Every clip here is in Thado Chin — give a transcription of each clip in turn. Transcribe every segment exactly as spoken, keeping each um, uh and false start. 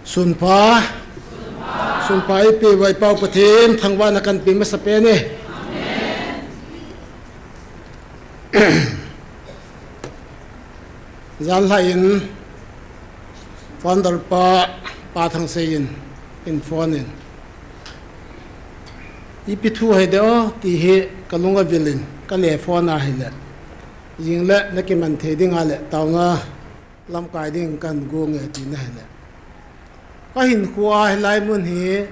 Sunpha, sunpha eipeuva i Pau Pathen thangvahna kahin pe masapen e. Janhi in founder pa, Pa Thangsei in, in phone in, ipi thu ahi dem ti hi kalung avil in, kale phone ahile, jingle nakiman thei ding ahile, taona lamkai ding kahin gong e tina ahile, kahinkhoa hilai mun hi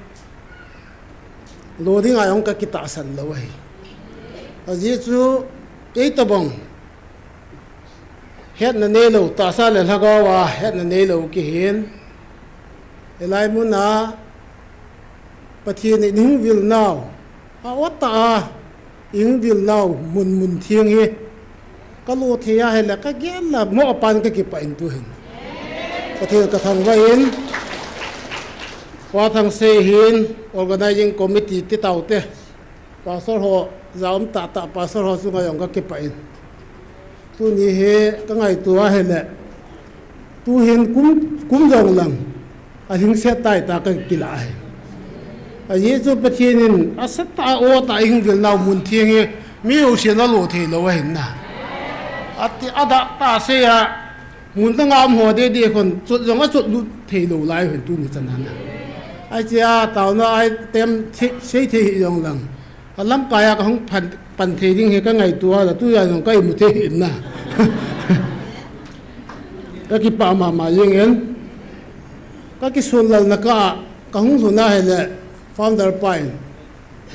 lo dinga jong kakitahsan lou ahi. Ajeh chu, kei tobang hetna neilou, tahsa le lhagao a hetna neilou kahin, hilai muna Pathen in eihung vil nau, a-o tah a eihung vil nau mun, mun theng hi kalo thei ahile, kagel a mo apan kakipah in tuhin Pathen kathangvah in, Pa Thangsei hin, organizing committee ti taote, pastor ho, ja um tahtah pastor ho chunga jong kakipah in, tuni hi kangaito ahile, tuhin kum, kum jong lang alhingset tai tia kakilah ahi. Ajeh chu Pathen in asatah a-o tah a eihung vil nau mun theng hi mi jousen alo theilou ahin na. Ati adah tah sei a, mun dang a um ho dede khun chot jong achot lut theilou lai hin tuni chan a na. Ahi chea taona item thei, sei thei hih jong lang, alamkai a kahung pan, pan thei ding hi kangaito a, tujan jong ka imu thei hin na. Kakipah mama jeng in, kakisonlalna kah a kahung lhun ahile, founder pa in,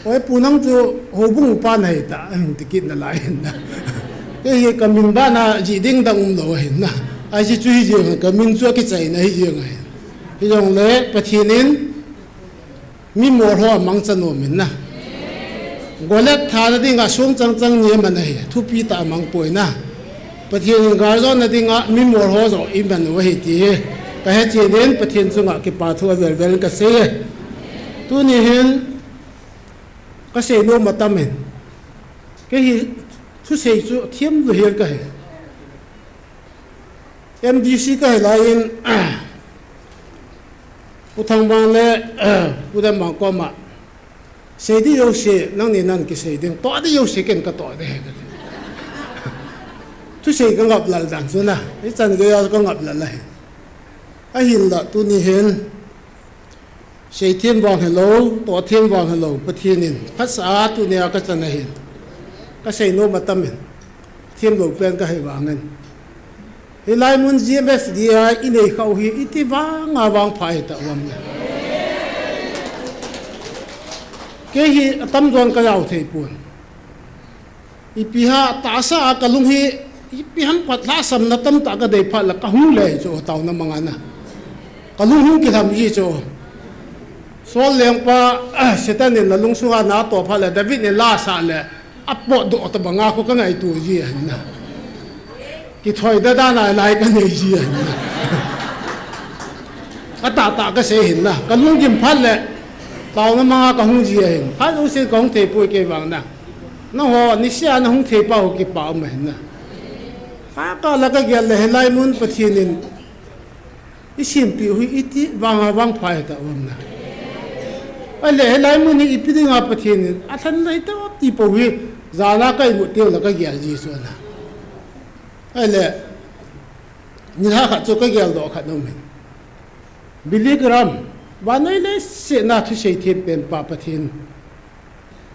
Oi pu, nang chu houbung upa nahi tia, ahin tikit nalai hin na. Kei hi kamin bana jih ding dang umlou ahin na. Ajeh chu hijeng, kamin chu akichaina hijeng ahin. Hijongle Pathen in mi molho amangcha nom in na. Goliath thana dinga song chang chang ni aman ahi, thupi tah a amang poi na. Pathen in galjona dinga mi molho joh iman u ahi ti hi kahechen in, Pathen chunga kipa thu avel vel in kasei e. Tuni hin kasei nom atam in, kei hi thusei chu themlou hel kahi. M D C kahi lai in, Pu Thangvang le Pu Danmang koma, sei ding jouse nangni nahin kisei ding, toh ding jouse ken katoh ding ahi kati. Thusei kangap lel dan chu na, hichan geiya kangap lel ahi. Ahinla tuni hin, sei them vang hilou, toh them vang hilou, Pathen in phatsah a tunia kachan ahin, kasei nom atam in, themlou pen kahi vangin, hilai mun G M F D I inei khah u hi iti vanga vangpha hita um le. Kei hi atamjon kajao thei pon. Ipi ham tahsa a kalung hi, ipi ham pat lhahsamna tamtah kadei phat le kahung le chu taona manga na. Kalung hung kilham ji chu. Saul lengpa, Satan in nalung sunga natoh phat le, David in la asah le, apotdoh tobanga khu kangaito ji ahin na. Kithoi da dan a lai kanei ji ahin na. Atahtah kasei ahin na. Kalunggim phat le, taona manga kahung ji ahin. Phat jouse kahung thei poi kei vang na. Nangho niseh a nahung thei pa ho kipa um ahin na. Kaka la kagel le hilai mun Pathen in isempeh u hi iti vanga vangpha hita um na. Ahile hilai mun hi ipi dinga Pathen in alhen na hita ti pou hi jana ka imu teng le kagel ji chu na. Ahile nilhah khat chu kageldoh khat nom in. Billy Graham, vannoi leiset a thusei them pen pa Pathen,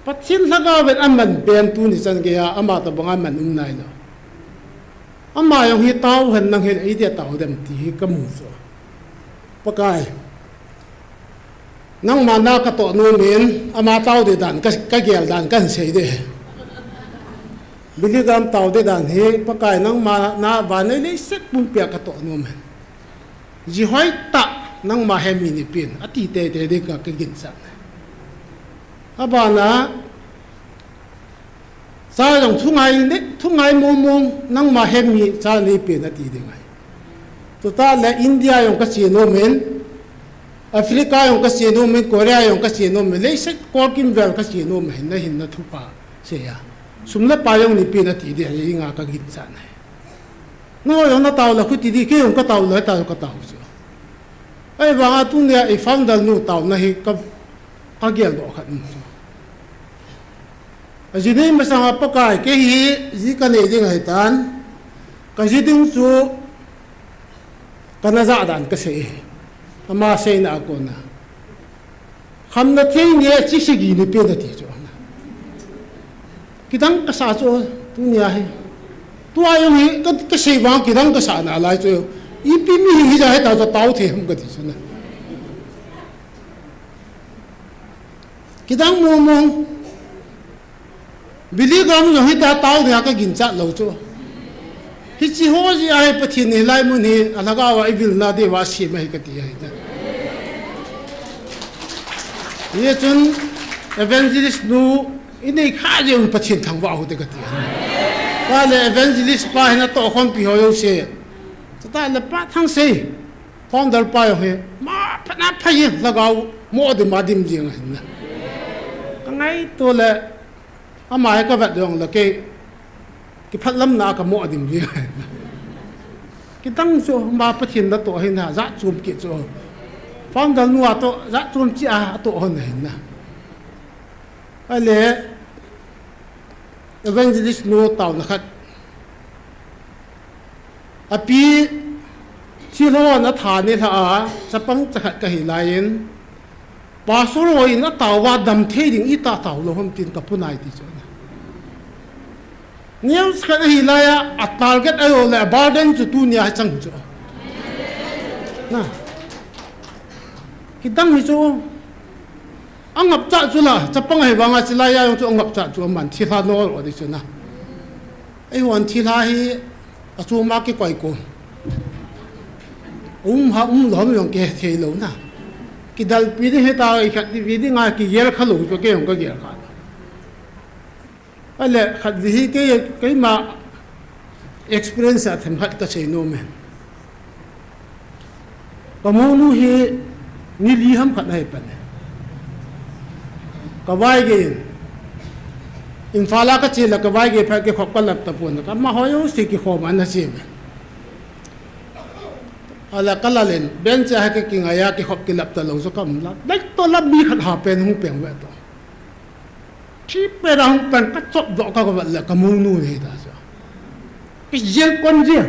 Pathen lhagao vin aman pen tuni chan geiya ama tobanga man um nailou. Ama jong hi tao hen nang hin itia tao dem ti hi kamu chu. Pakai, nangma na katoh nom in, ama tao ding dan, ka, kagel dan kahin sei ding. Billy Graham tao ding dan hi, Pakai nangma na vannoi leiset pumpia katoh nom in. Ji hoitah nangma hemi neipen, ati teitei ding ka, kaginchat. Abana, cha jong thungai ne, thungai mongmong, nangma hemi cha neipen ati ding ahi. Chutah le India jong kache nom in, Africa jong kache nom in, Korea jong kache nom in, leiset kolkim vel kache nom in, nahinna thupha seiya. Sum le pai jong neipen ati ding ahi, inga kaginchat ahi. Nangho jong natao le khuti ding, kei jong katao le, tao katao chu. Ahivanga tunia i founder nu taona hi ka, ka geldoh khat in. Ajinei masanga Pakai kei hi ji kanei ding ahitan. Ka ji ding chu kana jah dan kasei. Ama seina a kona. Khamna thei ni a chi sagi ni pe nati chu. Kidang kasa chu tunia hi. Tua jong hi ka, kasei vang kidang kasa nalai chu. Ipi mi hi hija hita chu tao thei ham kati chu na. Kidang mong mong. Billy Graham jong hita tao dia kaginchat lou chu. Hiche ho jeh a hi Pathen in hilai mun hi alhagao a ivilna diuva asem ahi kati ahi na. Hichun evangelist nu inei kha jeh un Pathen thangvah u hite kati ahi na. Kale evangelist pa hin atohkhompi ho jouse. Chutah le Pa Thangsei. Founder pa jong hi, ma phatna pha jeng, lhagao mo dim a dim jeng ahin na. Ka ngaito le, ama hi ka vet jong le kei, kiphatlamna a ka mo dim jeng ahin na. Kidang chu, ma Pathen natoh ahin na, jat chom kit chu. Founder nu atoh, jat chom chi a, atoh hon ahin na. Ale, evangelist nu taona khat. Api thilhon atha nilhah a, chapang chakhat kahi laiyin, pastor ho in ataova damthei ding ita taolou ham tin kapu nai ti chu. News khat ahi laiya, a target ajo le, a burden chu tunia hi chang chu. Na. Kidang hi chu. Angapcha chu la, chapang ahi vanga chilaiya jong chu angapcha chu aman thilha nol odi chu na. Eihon thilha hi, achoma kikoi ko. Um ha um lou ham jong kithei lou na. Kidalpi ding hita, ikhat divi dinga kigel kha lou chu kei jong kagel kha. Ale khat vehi kei, keima experience a themkhat kasei nom e. Kamounu hi ni li ham khat ahi pan e. Kavaigei in. Imphal a kache le kavaigei phat kikhop kalap tapon. Kamaho jouse kikhom ana che me. Ala kalal in, bench a hi kakingai a kikhop kilap talou chu kaum la. Dai to la mi khat ha pen hung peng ve to. Thi pen a hung pen kachop doh ka, kavet le kamounu ahi ta chu. Kijel kon jel.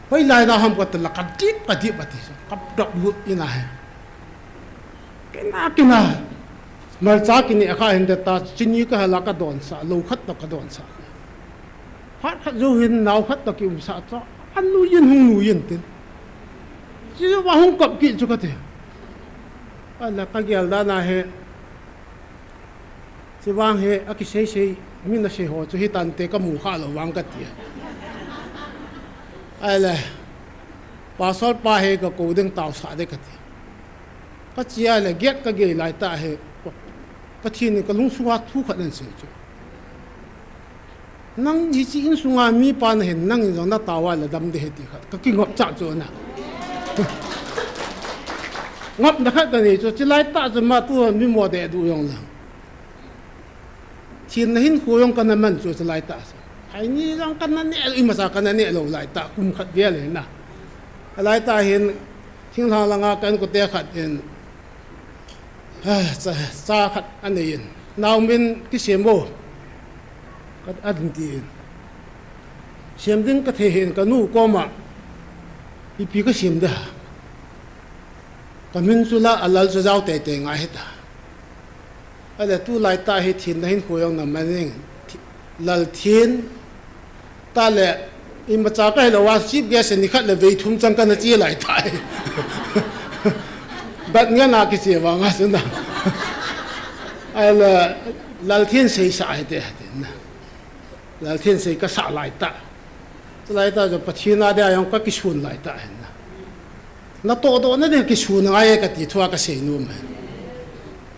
Hoilai da ham kati la kadip, kadip ati chu. Kadop lut in ahi. Kina, kina. Malcha kineh kha hin te ta, chini kahal a kadonsah, lou khat toh kadonsah. Phat khat jou hin nao khat toh kiumsah chu. Anuiyin hung nuiyin tin. Chujouva hung kap kit chu kati. Ala kagel dan ahi. Chuvang hi akisei sei, min asei ho chu hitante kamu kha lou vang kati. Ahile, pastor pa hi kakou ding taosah ding kati. Kache a le gate kagei laitah hi, Pathen in kalungsunga thu khat ahin sei chu. Nang hiche insunga mipa nahin, nangin jong nataova le dam ding ahi ti khat. Kakingopcha chu na. Ngopna khat kanei chu, chulaitah chu ma tu mimo dehdu jong lang. Thenna hinkho jong kana man chu chulaitah chu. Khaini jong kana neh, imacha kana neh lou laitah, kum khat vel ahi na. Alaitah hin, thinglhang langa ka inkote khat in, cha, cha khat anei in. Nao min kisem o. Ka, ading tin. Sem ding kathei hih in kanu koma. Ipi kasem ding ham. Kamin chu la, Lalchajao teitei ngai hita. Ahile tulaitah hi thenna hinkho jong naman in, Lalthen, tah le, imacha kahilouva, chief guest nikhat le vei thum chang kana che laitah hi. Bat ngana kiche vanga chu na. Ahile, Lalthen seisah hite, hite na. Lalthen sei kasah laitah. Chulaitah chu Pathen a dia jong kakison laitah ahi na. Natohdohna ding kison angai e kati thua kasei nom e.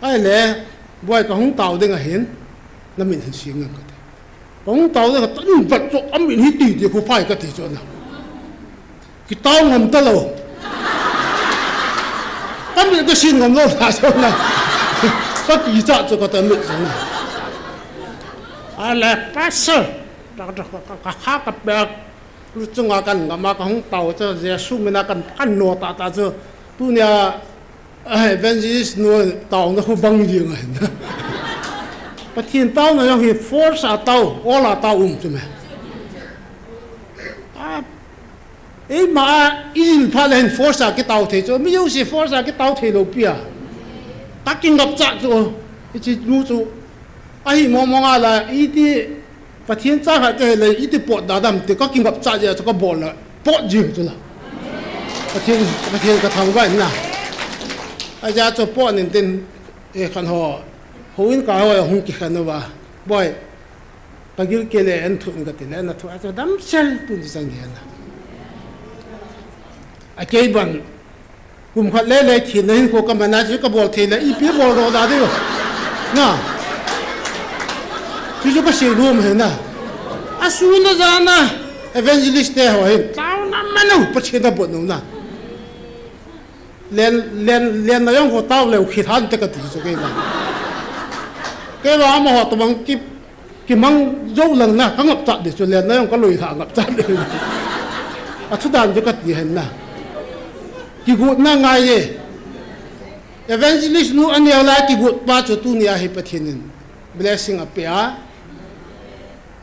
Ahile, boi kahung tao ding ahin, namit hin sing ngang kati. Kahung tao ding kati, vat chu amit hi titi khu phai kati chu na. Kitao ngam talou. Kamit kasing ngam lou ta chu na. Kakichat chu kati mit chu na. Ahile, pastor. Ka, ka, ka, ka, ka, ka, ka, Lu chunga kan ngam a ka hung tao chu, Jesu mina kan, kan no tata chu. Tunia, ah, evangelist nu taona khu bang ding ahi. Pathen taona jong hi force a tao, ol a tao um chu me. A, eima a, i jil phat le hin force a kitao thei chu. Mi jouse force a kitao thei lou pi a. Ka kingapcha chu, hiche nu chu. Ahi mong mong a la, iti Pathen cha khat kahi le, iti potdoh dam ti, ka kingapcha jeh a chu ka bol le, pot jing chu la. Pathen, Pathen ka thangvah in na. Ajeh chu pot in tin, e khan ho, houin ka ho hung kikhen uva. Boi, ka gilkel e, en thu in ka ti le, na thu a chu damsel tun ti chang hi na. A kei bang, kum khat le le thina hin ko ka mana chu ka bol thei le, ipi bol ro da diu. Na. Chu chu ka sei nom ahi na. A sun a jan a evangelist te ho hin. Taona manu, Pathen a bot nom na. Len, len, len na jong ho tao leu khi than te ka ti chu kei ba. Kei ba amaho tabang ki Kimang jou lang na, ka ngapcha di chu len na jong ka lui tha ngapcha di. A thu dan chu ka ti hen na. Kigotna ngai e. Evangelist nu aneo lai kigot pa chu tunia hi Pathen in blessing ape a.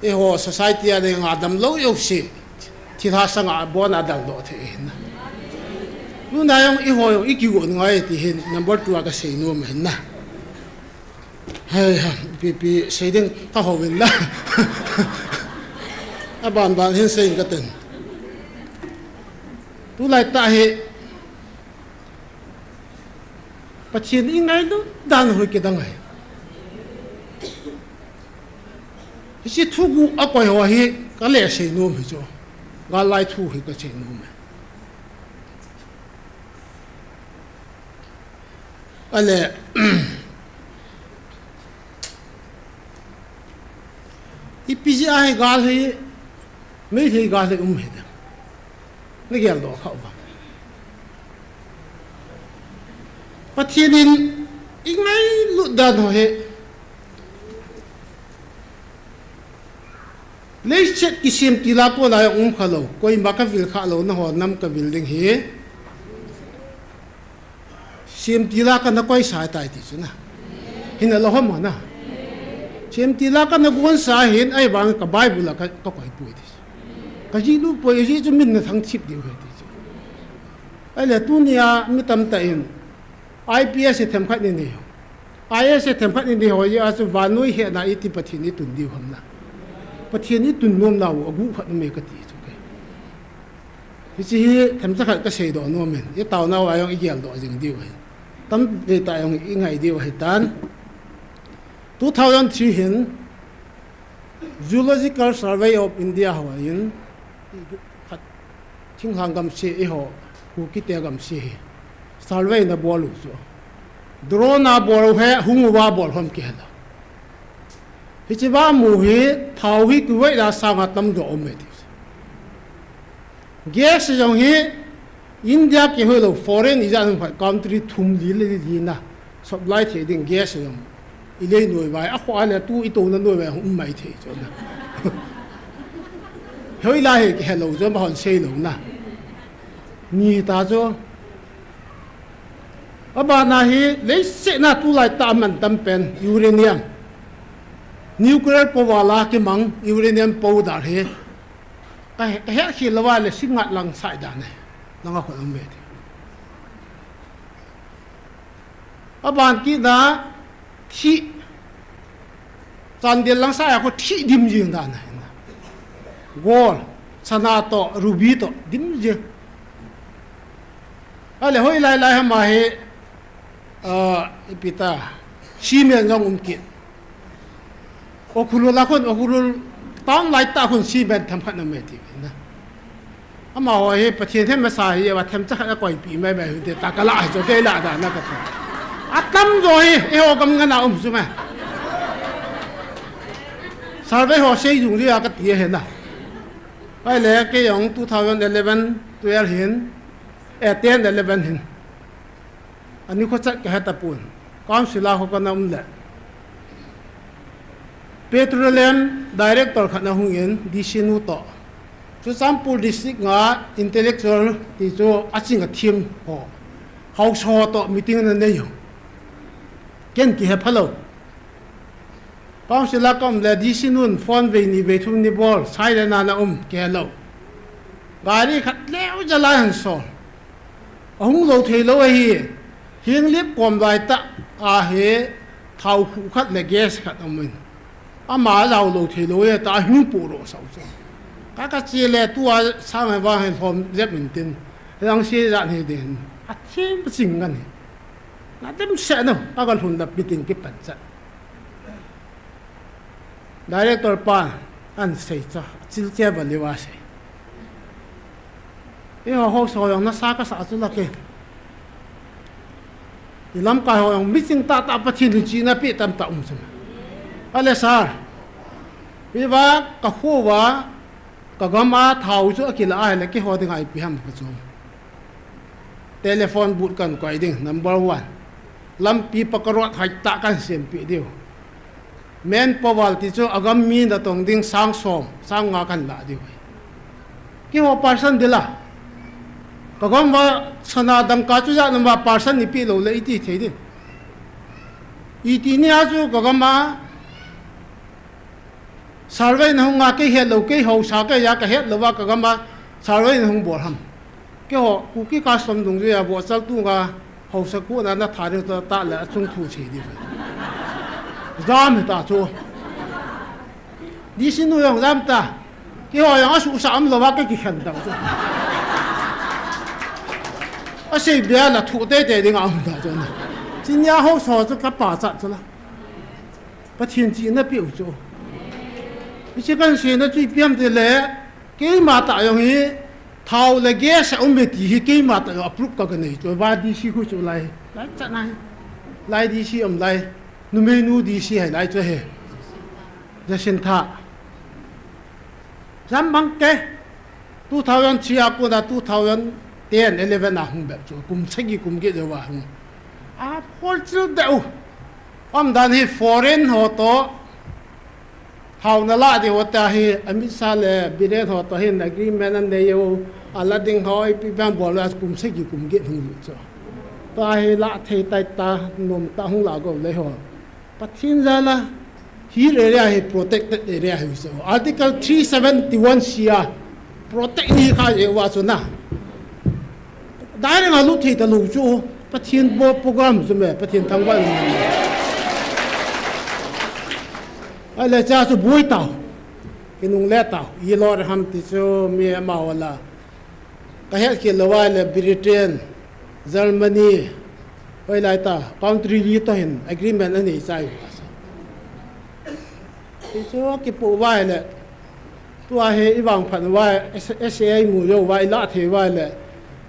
Eiho society a ding a damlou jouse. Thilha sanga abon a daldoh thei hen na. Tuna jong eiho jong i kigot ngai ti hin number two a ka sei nom hen na. Hei ha, ipi ipi sei ding ka hou in la. Aban ban hin sei in ka tin. Tulai tah hi, Pathen i ngailut dan hoi kidang ahi. Hiche thuguh a koi ho hi, ka le sei nom hi chu. Gal lai thu hi ka sei nom hi. Ale, ipi jeh a hi gal hi, Meitei gal hi um hi dem. Na geldoh kha uva. Pathen in i ngailut dan ho hi. Leiset kisem til a kona jong um kha lou, koima ka vil kha lou, na ho nam ka vil ding hi. Sem til a ka na koi sa tai ti chu na. Hin a lou ham na. Sem til a ka na gon sa hin, ahivang ka Bible a ka, ka koi poi ti chu. Ka jih lut poi, ajeh chu min na thang thip diu ahi ti chu. Ahile tunia mi tamtah in I P S themkhat nei nei ho. I A S themkhat nei nei ho jeh a chu vannoi hetna iti Pathen i tun diu ham na. Pathen i tun nom nau aguh khat um e ka ti chu kei. Hiche hi themcha khat ka seidoh nom in, i taonau a jong i geldoh jing diu ahi. Tampi tah jong i ngai diu ahi tan. Two thousand three hin, Geological Survey of India ho in, khat thinglhang gamse eiho, Kukite gamse hi, survey na bol u chu. Drone a bol u he, hung uva bol hom kihe lou. Hiche va mu hi, thao hi Kuwait a sanga tamjo um e ti. Gas jong hi India kihoi lou, foreign ijat hung phat country thum li le li na supply thei ding gas jong. I lei noi vai, a kho a le tu i touna noi vai hung um mai thei chu na. Hoilai hi kihe lou chu, ma hon sei lou na. Ni ta chu. Abana hi leiset na tulai tah a man tam pen uranium. Nuclear power a kimang uranium powder hi. Ka he, ka he khi lou va le singngat lang sai dan e. Langa khon um ve ti. Aban kit na thi Chandel lang sai a khu thi dim jing dan e. Gold, sana to, ruby to, dim jing. Ahile hoilai lai ham a hi, ah, ipi ta, cement jong um kit. Ukhrul a khun, Ukhrul town lai tah khun cement themkhat na me ti na. Amaho hi Pathen themsa hi, ava themcha khat a koipi mai mai hinte, ta ka la hi chu, kei la da na ka ti. Atamjo hi, eiho gam ngana um chu me. Survey ho sei jong lia ka ti ahi na. Ahile, kei jong two thousand eleven, twelve hin, eh, ten, eleven hin. Ani kho chat ka he tapon. Council a kho ka na um le. Petroleum director khat na hung in, D C nu to. Churachandpur district nga intellectual ti chu aching athim ho, haosa ho toh meeting ana nei u. Ken kihe phalou. Council a ka um le D C nun phone vei ni vei thum ni bol, silent a na um, kihe lou. Gari khat leu jal a hin sol. Ahung lou thei lou ahi. Hinglip kom lai tah a hi thao khu khat le gas khat aum in. Ama jao lou thei lou e ta, ahung pu ro sau chu. Ka ka che le tua sang e vang hin lhom jep in tin. Lang se jan hi den. Athim ching ngan hi. Nga dem se no, ka ga lhun la meeting kipan chat. Director pa an sei cha, chil che va le va sei. Eiho haosa jong nasa kasa chu la ke. I lamkai ho jong miching tah tah Pathen in chihna pe tamtah um chu. Ale sir. Hiva ka kho uva, ka gam a thao chu akila a le keiho dinga ipi ham ka chu. Telephone booth kan koi ding, number one. Lampi pa ka rot hai tah kan sempeh diu. Manpower ti chu agam mi natong ding sang som, sang nga kan la diu. Keiho percent dila. Ka gam uva sana dangka chu ja nama percent ni pe lou le iti thei ding. Iti ni a chu ka gam a survey na hung a kei het lou, kei haosa kei a ka het lou va ka gam a survey na hung bol ham. Keiho, Kuki custom dungjuia vohchal tunga haosa kona na tha ding ta, ta le achung thu che ding. Jam hita chu. D C nu jong jam ta. Keiho jong asuhsa um lou va kei kikhen dang chu. Asei bia la thu teitei ding a um ta chu na. Chinia haosa chu ka pachat chu la. Pathen chihna pe u chu. Hiche kan seina chu ipi ham ti le, keima tah jong hi, thao le gas a um e ti hi keima tah jong approve ka, ka nei chu, va D C khu chu lai. Lai chan ai. Lai D C um lai. Numeinu D C hai lai chu he. Jacinta. Jam bang ke. Two thousand three a kona two thousand ten, eleven a hung bep chu. Kum sagi, kum get jou a hung. A phol chil deu. Umdan hi foreign ho toh thao na la diu ta hi, Amit Shah le Biren ho toh hin agreement an nei u, a la ding ho ipi bang bol a kum sagi kum get hung lut chu. Tua hi la thei tai ta, nom ta hung la go le ho. Pathen jal a, hill area hi protected area hi chu. Article three seventy-one C a protect ni kha e wa chu na. Direct a lut thei ta lou chu, Pathen bol program chu me, Pathen thangvah in. Ahile cha chu boi tau. Kinungle tau. I lor ham ti chu mi ama wala. Ka het khel lou va le Britain, Germany, hoilai ta, country li toh hin agreement anei chai. Ti chu kipu va le. Tua hi i vangphat uva, S-, S A I mu jou uva, i lah thei uva le.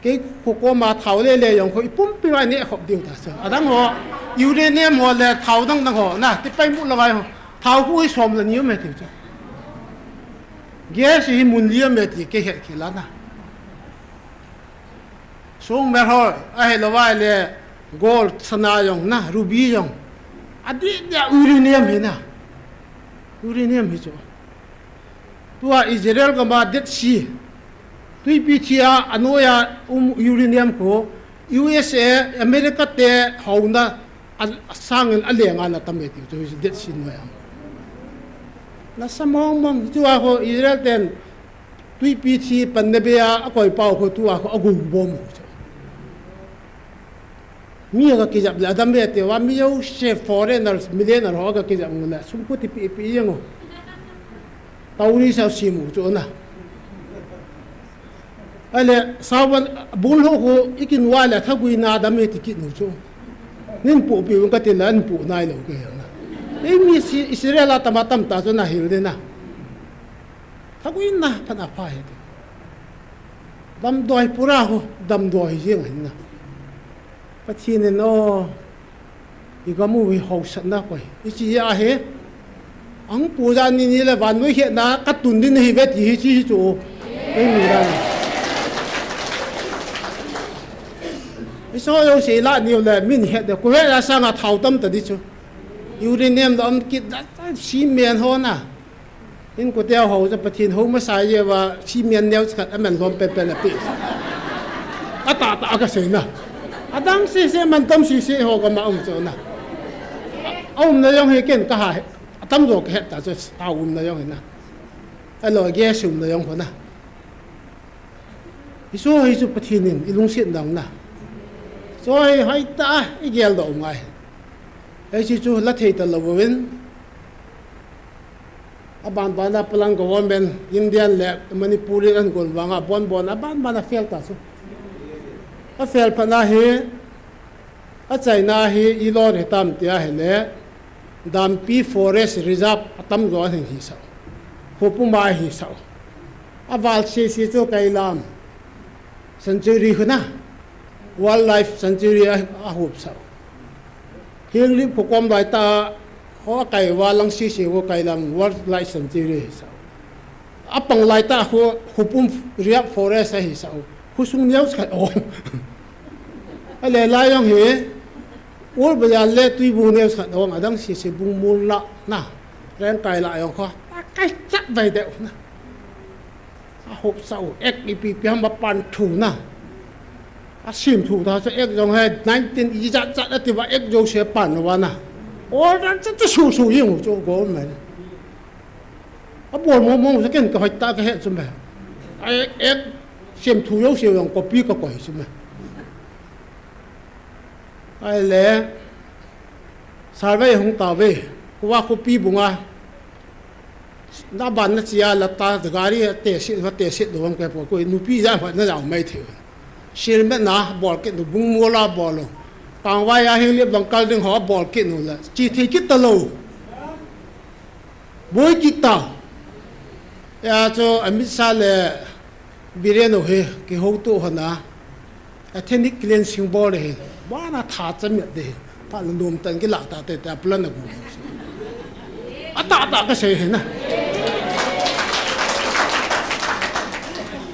Kei kho koma thao le le jong kho i pumpi uva i neh khop diu ta chu. Adang ho, uranium ho le thao dang dang ho, na, ti pai mu la vai ho. Thao khu hi som le ni um e tiu chu. Gas hi mun li um e ti kei het khel a na. Song mer ho, ahilou vai le gold, sana jong na, ruby jong. Adih dia uranium hi na. Uranium hi chu. Tua Israel gam a Dead Sea. Tuipi thi a, anoiya um uranium khu. U S A, America te haona a, asangin alenga na tam e tiu chu, Dead Sea noiya. Nasa mong mong, chua khu Israel ten tuipi thi panna be a, akoi pau khu tua khu agu bom u chu. Mi aga kijap le adam be te va mi jouse foreigners, millionaire ho aga kijap u le, sum khu tipi pi jeng u. Tauri sa simu chu na. Ahile, sawan bul ho khu i kin uva le thagui na adam e ti kit u chu. Nin pu pi un ka ti le, an pu nai lou ke na. Ei mi si Israel a tam a tam ta chu na hil de na. Thagui na phat a pha hi ti. Damdoi pura ho, damdoi jeng hin na. Pathen in o, i gam u hi haosatna koi. I chi a hi, ang pu ja ni ni le vannoi hetna ka tun din hi ve ti hi chi hi chu. Ei mi dan. I so jouse la ni le min het de, Kuwait a sanga thao tam ta di chu. Uranium dom kit da, cement ho na. Inkote ho chu Pathen hou masa jeh uva, cement neo khat aman lhom penpen ape. Atah tah a kasei na. Adang sese, mantam sese ho gam a um chu na. Aumna jong hi ken kaha, atamjo kahet ta chu, tao umna jong hi na. Ahilou, gas umna jong ho na. Hichu, hichu Pathen in ilungset nau na. Chu hi hoitah a igel doh u ngai. Hiche chu la thei talou vin. Aban ban a Palang government, Indian le Manipur in ahin gon vang a, bon bon a, aban ban a fail ta chu. Afail phat na hi, achaina hi ilou hitam tia ahile, Dampi Forest Reserve atamjo ahin hisah. Khopum a ahisah. Aval sese chu Kailam Sanctuary khu na, Wildlife Sanctuary a, ahopsah. Henglep khokom laitah a, ho akai uva lang sese ho Kailam Wildlife Sanctuary ahisah. Apang laitah khu, Khopum Reserve Forest ahisah. Khosung neo khat aum. Ahile lai jong hi, Old Bazar le Tuibung neo khat aum, adang sese Bungmol lah na. Rengkai lah jong khu, akai chat vai deu na. Ahopsah u, ek ipi ipi ham apan thu na. Asem thu ta chu ek jong hi nineteen ijat jat ati uva ek jouse apan uva na. Order chu chu su su jing u chu government. Abol mong mong chu ken ka hoitah kahe chu me. A ek, ek sem thu jouse jong copy kakoi chu me. Ahile, survey hung tauve, kua khopi bunga, na ban na chia la ta, gari te sit, va te sit lo vang ke po, koi nupi ja va na jao mai thei. Sil me na, bol kit nu, Bungmol a bol lo. Kangvai a Henglep lang kal ding ho, bol kit nu la. Chi thei kit talou. Boi kit ta. Ya chu Amit Shah le Biren ho hi kihouto hon a. Ethnic cleansing bol hi. Bana tha chamet de. Tha le nom tan kilah ta te te plan a gu. Atah tah kasei hi na.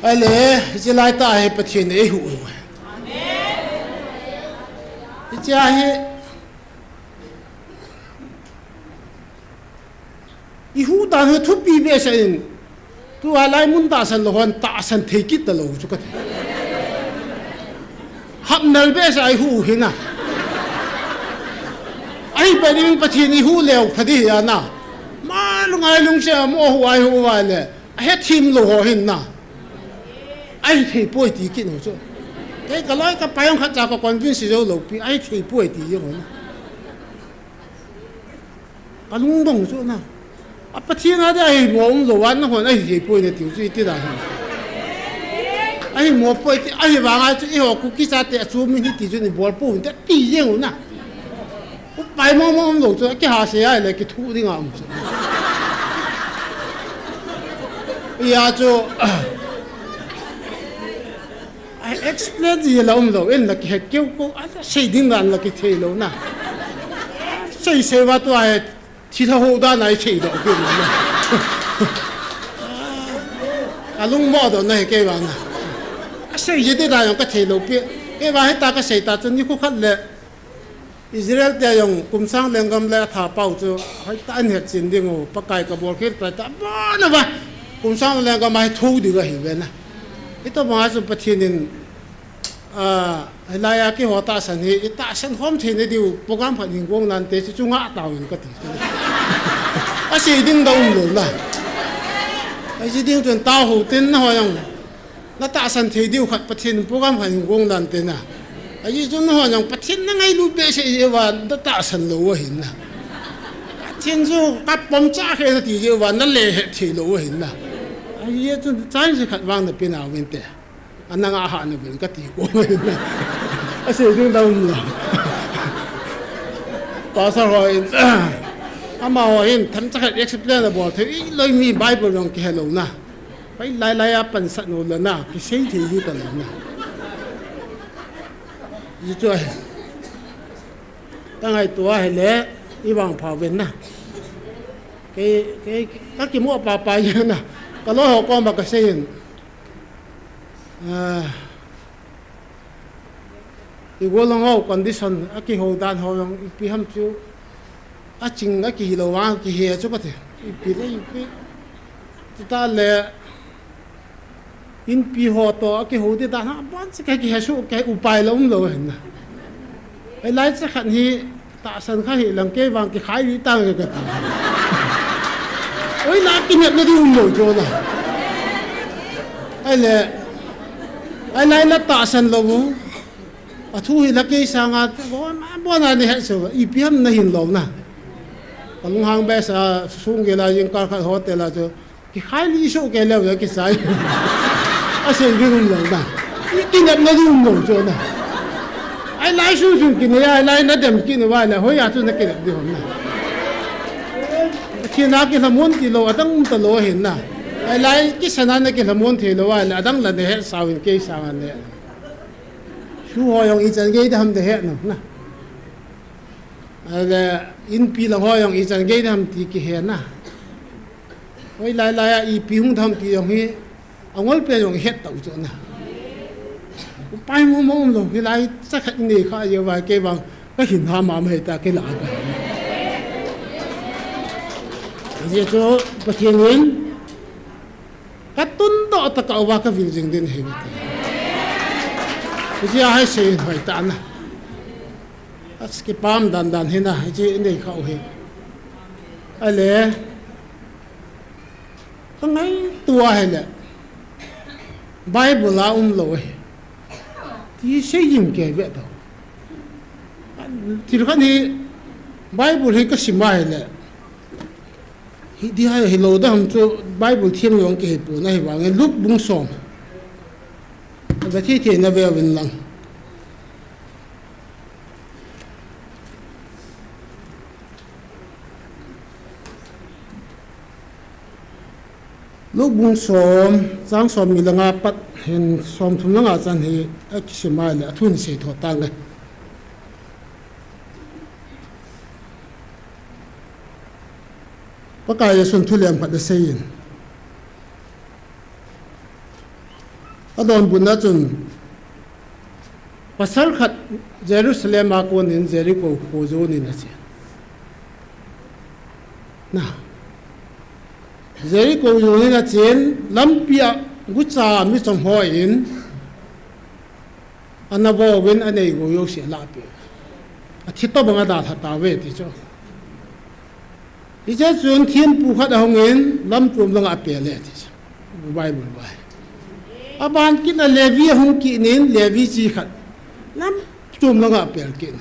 Ahile, hiche laitah hi Pathen in eihuh u. Hiche a hi, ihuh dan hi thupi behseh in, tua lai mun tahsan lou hon tahsan thei kit talou chu kati. Hapnal behseh a ihuh u hi na. Ahipeh ding Pathen ihuh leu pha ding hi a na. Ma lungai lungset a mo hu a ihuh uva le, ahethem lou ho hin na. Ahithei poi ti kit u chu. Kei kaloi kapai jong khatcha ka convince jou lou pi, ahithei poi ti jong u na. Kalungdong chu na. A Pathen a ding ahimo umlou a nahon ahithei poi natiu chu iti dan ham. Ahimo poi ti, ahivanga chu eiho Kuki chate a chu min hiti chu nibol pou hinte ti jeng u na. Upai mong mong umlou chu, akiha sei ahile kithuh dinga um chu. Hia chu, a explain ji la umlou, in la kihet keu ko, asei ding dan la kithei lou na. Sei sei uva tua hi, thilha ho dan a isei doh keu na. Alungmo doh na hi kei vang na. Asei ji ding dan jong kathei lou pi. Kei vang hita kasei ta chu nikho khat le Israel te jong kum sang lenggam le atha pau chu hoitah in hetchen ding u, Pakai kabol khel pai ta, abon uva kum sang lenggam a hi thou ding ahi ve na. Hitobang a chu Pathen in, a, hilai a keiho tahsan hi, itahsan khom theina diu program khat hin gong nante chu, chu ngah tauvin kati. Asei ding da umlou na. Asei ding chun tao hou tin nahon jong. Natahsan thei diu khat Pathen program khat hin gong nante na. Ajeh chu nahon jong Pathen nangailut behseh jeh uva natahsan lou u ahin na. Pathen chu kapom cha khe nati jeh uva nale het thei lou u ahin na. Ajeh chu chance khat vang nape nauvinte. Ana ngah hah nauvin kati kong ahin na. Asei ding da umlou. Pastor ho in, amaho hin themcha khat explain abol thei, iloi mi Bible jong kihe lou na. Pai lai lai a pansat u le na, kisei thei ji talou na. Ji chu ahi. Kangaito ahile, ivangpha uvin na. Kei, kei, kakimo papa ji na. Kaloi ho koma kasei in. Ah, igol lang ho condition, akihou dan ho jong ipi ham chu. Aching akihilou vang kihe chu kati. Ipi le ipi. Tale, inpi ho toh akihou ding dan ha, abon chu kakihe suh, kei upai lou umlou ahin na. Hilai chu khat hi, tahsan kha hilang kei vang kikhai lih tange kati. Oi, la kinepna ding umlou chu na. Ahile, ahilai la tahsan lou u. Athu hi la kei sanga, abon, abon a nahet suh, ipi ham nahin lou na. Kalunghang behseh a, sunggel a jingkah khat hotel a chu, kikhai lih suh kei leu le kichai. Asei ding umlou na. Kinepna ding umlou chu na. Ahilai sunsun kinei a, ahilai nadem kit uva le, hoiya chu nakinep ding ham na. Pathen a kilhamon tilou, adang um talou ahin na. Ahilai kisan a nakilhamon theilou a le, adang la nahet sa uvin kei sanga le. Su ho jong ichan gei ding ham nahet nom na. Ahile, inpi lang ho jong ichan gei ding ham ti kihe na. Hoilai lai a ipi hung ding ham ti jong hi, angol pen jong ihet tau chu na. Upai mong mong umlou, hilai chu khat inei kha jeh uva kei vang kahin ha mama hita kei la a ka. Hijeh chu Pathen in katundoh tah a uva kavil jing ding ahi ve ti. Hijeh a hi sei hoi ta na. Akipah dan dan hi na, hiche inei khah u hi. Ahile, kangaito a hile, Bible a umlou ahi. Ti sei jing kei ve tao. Thil khat hi Bible hi kasim a hile, hiti hi hilou ding ham chu Bible them jong kihepon ahivangin Luke bung som. Avet thei thei na ve uvin lang. Luke bung som, chang somni le nga pat hin somthum le nga chan hi akisim a le, athu hin sei tho tange. Pakai Jesun thu lem khat asei in. Adonbutna chun, pasal khat Jerusalem a konin Jericho kho jonin achen. Na. Jericho jonin achen, lampi a gucha michom hon ana vo uvin anei gou jouse alahpeh. Athi tobang adalha tauve ti chu. Hiche chun thempu khat ahungin lamchom langa apel e ti chu. Bible vai. Aban kit a Levi ahung kit in Levi chi khat lamchom langa apel kit in.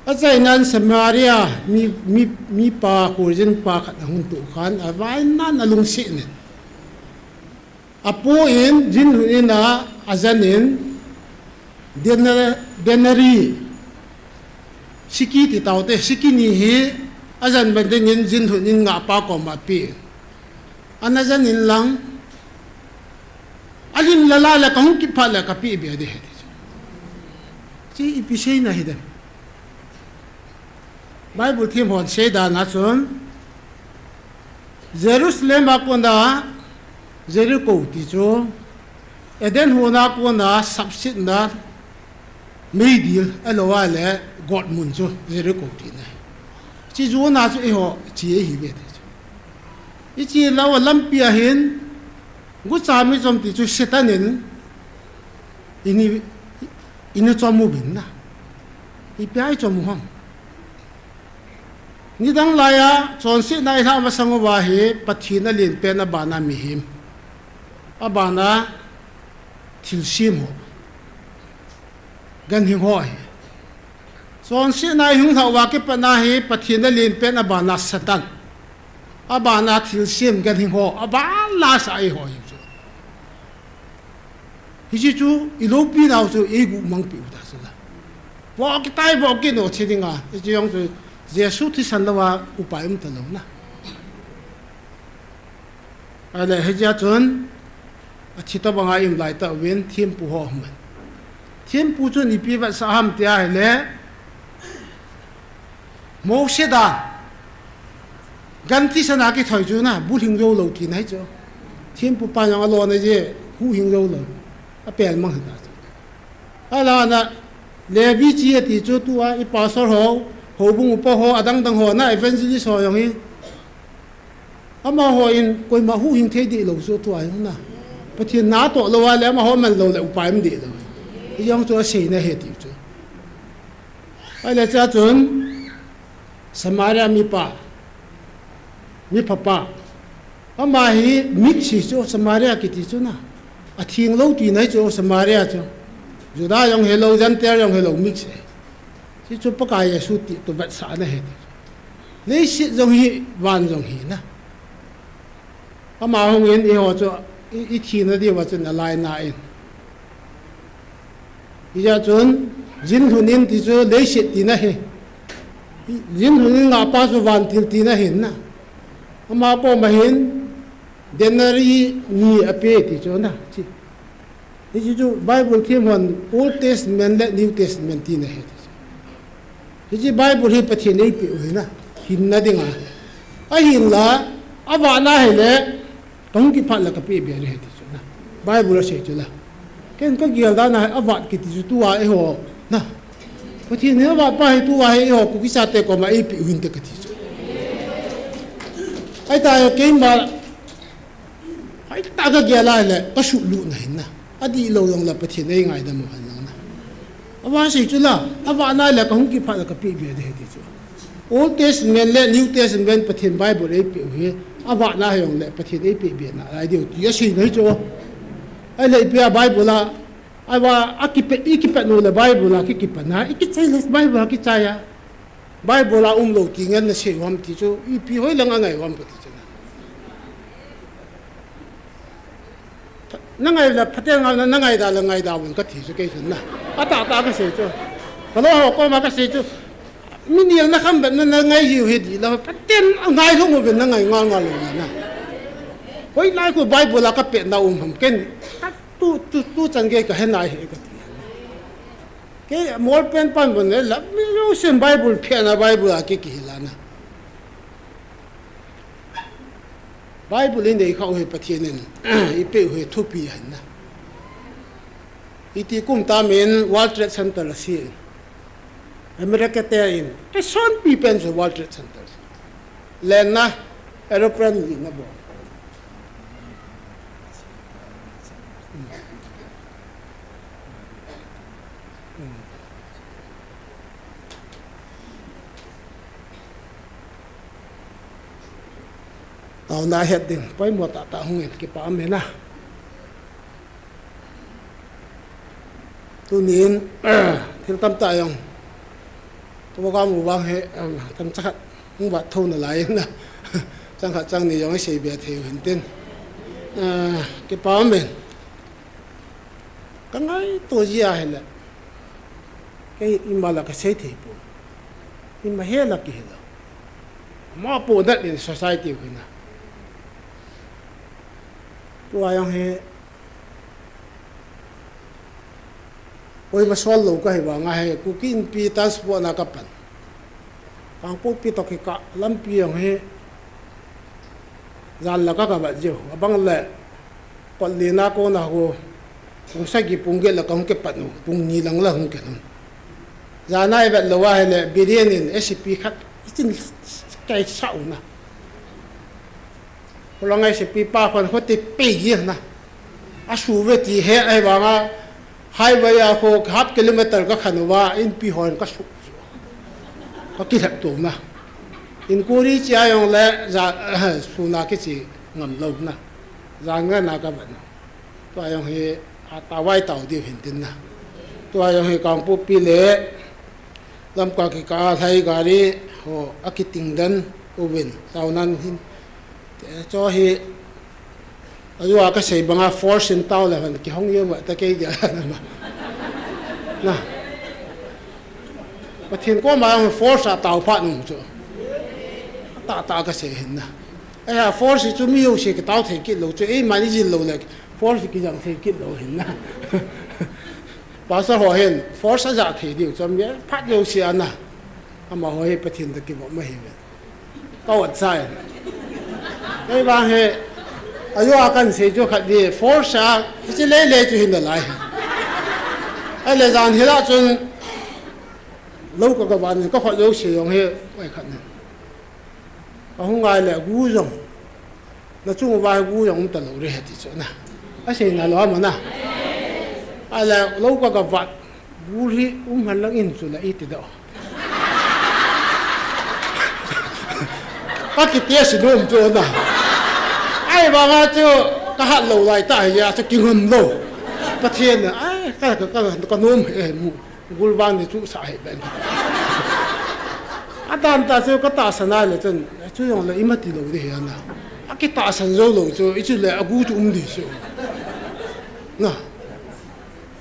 Achainan Samaria mi, mi, mipa kholjin pa khat ahung toh khan avainan alungset in. Apo in, jinlhun in a, ajan in, dena-, denari, siki ti taute, siki ni hi, ajan ban dingin jinlhun in ngahpa koma ape. Ana jan in lang, alhin lala le kahung kit phat le kapeh be ding ahi ti chu. Hiche ipi seina hidem. Bible them hon seidan a chun, Jerusalem a kona Jericho ti chu, Eden hon a kona sapsetna meidil, ahilou le gotmun chu Jericho tina ahi. Hiche jona chu eiho che ahiuve ti chu. Iche lou a lampi a hin, gucha michom ti chu Satan in, ini, ini chom uvin na. Ipi a ichom u ham. Nidang laiya, chonsetna ilhah masang uva hi, Pathen alen pen abana mihem. Abana thilsem ho. Ganhing ho ahi. Chonsetna ihung lhah uva kipatna hi, Pathen alen pen abana Satan. Abana thilsem ganhing ho. Aban lasa eiho hi chu. Hiche chu iloupinau chu eiguh mangpeh u ta chu la. Vo kitai vo kino che dinga. Hiche jong chu Jesu thisan louva upai um talou na. Ahile hichea chun athi tobanga aum lai tauvin thempu ho ahung in. Thempu chun ipi avetsah ham tia ahile Mose dan. Gan thisan a kithoi chu na, bulhing jou lou tina hi chu. Thempu pa jong alona jeh, huhhing jou lou. Apel mang hita chu. Alana, Levi chi ati chu tua, i pastor ho, houbung upa ho, adang dang ho na, evangelist ho jong hi. Amaho in koima huhhing thei deh lou chu tua hi na. Pathen na toh lou a le amaho man lou le upai um deh lou. Hijong chu aseina ahi ti chu. Ahile chua chun Samaria mipa, miphapa. Ama hi mix hi chu Samaria kiti chu na. Atheng lou tina hi chu Samaria chu. Juda jong hilou, Gentile jong hilou, mix hi. Hichu Pakai Jesu ti toh vetsahna ahi. Leiset jong hi, van jong hi na. Ama hung in eiho chu i, i thina diuva chun alainat in. Hijeh chun, jin lhun in ti chu leiset tina ahi. Jin lhun in ngahpa chu vantil tina ahi na. Ama koma hin, denari ni ape ti chu na. Chi. Hiche chu Bible them hon Old Testament le New Testament tina ahi. Hiche Bible hi Pathen in eipeh u ahi na, hinna dinga. Ahinla, avatna ahile, kahung kiphat le kapeh be ding ahi ti chu na. Bible asei chu la. Ken kagel dan a hi avat kiti chu tua eiho na. Pathen in avat pa hi tua hi eiho Kuki chate koma eipeh u hinte kati chu. Ahita keima Hoitah a kagel a ahile, kasuhlut na ahi na. Adihlou jongle Pathen in eingaidam u ahi na. Avasei chu la, avatna le kahung kiphat le kapeh be ding ahi ti chu. Old Testament le New Testament Pathen Bible eipeh u hi, avatna hijongle Pathen eipeh be nalai diu ti aseina ahi chu. Ahile ipi a Bible a, ava, akipet, ikipet u le Bible a kikipat na, ikichai le Bible a kichai a. Bible a umlou ti ngen nasei u ham ti chu, ipi hoilang angai u ham kati chu na. Nangai le phaten ngam na, nangai da le ngai da uvin kati chu kei chun na. Atahtah kasei chu. Kaloi ho koma kasei chu. Mi nilna kham bep na, nangai jiu hi dih la, phaten angai lhung uvin nangai ngal ngal u na. Hoilai khu Bible a kapetna um ham ken. Ka tu, tu, tu chan gei kahe nai hi kati. Kei mol pen pan bon le, la, mi lo sim Bible phe na Bible a ki, kihil a na. Bible in eikha u hi Pathen in, eipeh u hi thupi ahi na. Iti kum tam in World Trade Center ase. America te in, eisonpi pen chu World Trade Center. Len na, aeroplane li na bol. Taona het ding, poimo tahtah hung in, kipah um e na. Tunin, thil tamtah jong, program u vang hi, em, tam chakhat hung vat tho nalai in na. Chang khat chang ni jong isei be thei u hintin. Ah, kipah um in. Kangaito jia ahile. Kei ima la kasei thei pon. Ima he la kihil a. Mopohna in society u hi na. Tua jong hi koima sol lou kahi vang a hi, Kuki Inpi transport na kapan. Kangpokpi toh kikah lampi jong hi jan la ka, kavet jiu. Abang le kot lina kona ho, pung sagi pung get la kahung kipat u, pung ni lang la hung kit un. Jan a ivet lou ahile, Biren in S P khat ichin kaisah u na. Kholangei S P pa khun khoti pei gil na. Asu ve ti he ahi vang a, highway a khu half kilometer kakhen uva, Inpi hon kasu. Kakilhep tou na. Inquiry chia jongle, ja, suna kiche ngam lou na. Jan ngen a kavet na. Tua jong hi, atao vai tao diu hintin na. Tua jong hi Kangpokpi le Lamka kikah a lhai gari ho akiting den uvin, taonan hin. Te chu hi, ajou a kasei banga force in tao le hon kihong jeng uva ta kei gel na ma. Na. Pathen koma jong force a tao phat nung chu. Tahtah kasei hin na. Ahia force chu mi jouse kitao thei kit lou chu, eiman ijil lou le force kijang thei kit lou hin na. Pastor ho hin force aja thei diu chu mi phat jouse a na. Amaho hi Pathen toh kivom ahi ve. Ka ot chai. Kei vang hi, ajou a kahin sei chu khat ni, force a, hiche lele chu hin nalai. Ahile jan hila chun, lou ka, kavan in, kakhut jouse jong hi, oi khat ni. Kahung ngai le, gu jong. Na chung uva hi gu jong um talou ding ahi ti chu na. Asei nalou ham na. Ahile lou ka ga vat. Gu hi um hen lang in chu la iti doh. Ka kitest nom chu na. Ahivanga chu ka hat lou lai tah hi a chu kingam lou. Pathen na, ai, ka, ka, ka, ka nom he mu. Gul vang ni chu sa he ben. Adan ta chu ka tahsan a le chun, chu jong le ima ti lou ding ahi na. Akitahsan jou lou chu, i chu le agu chu um ding chu. Na.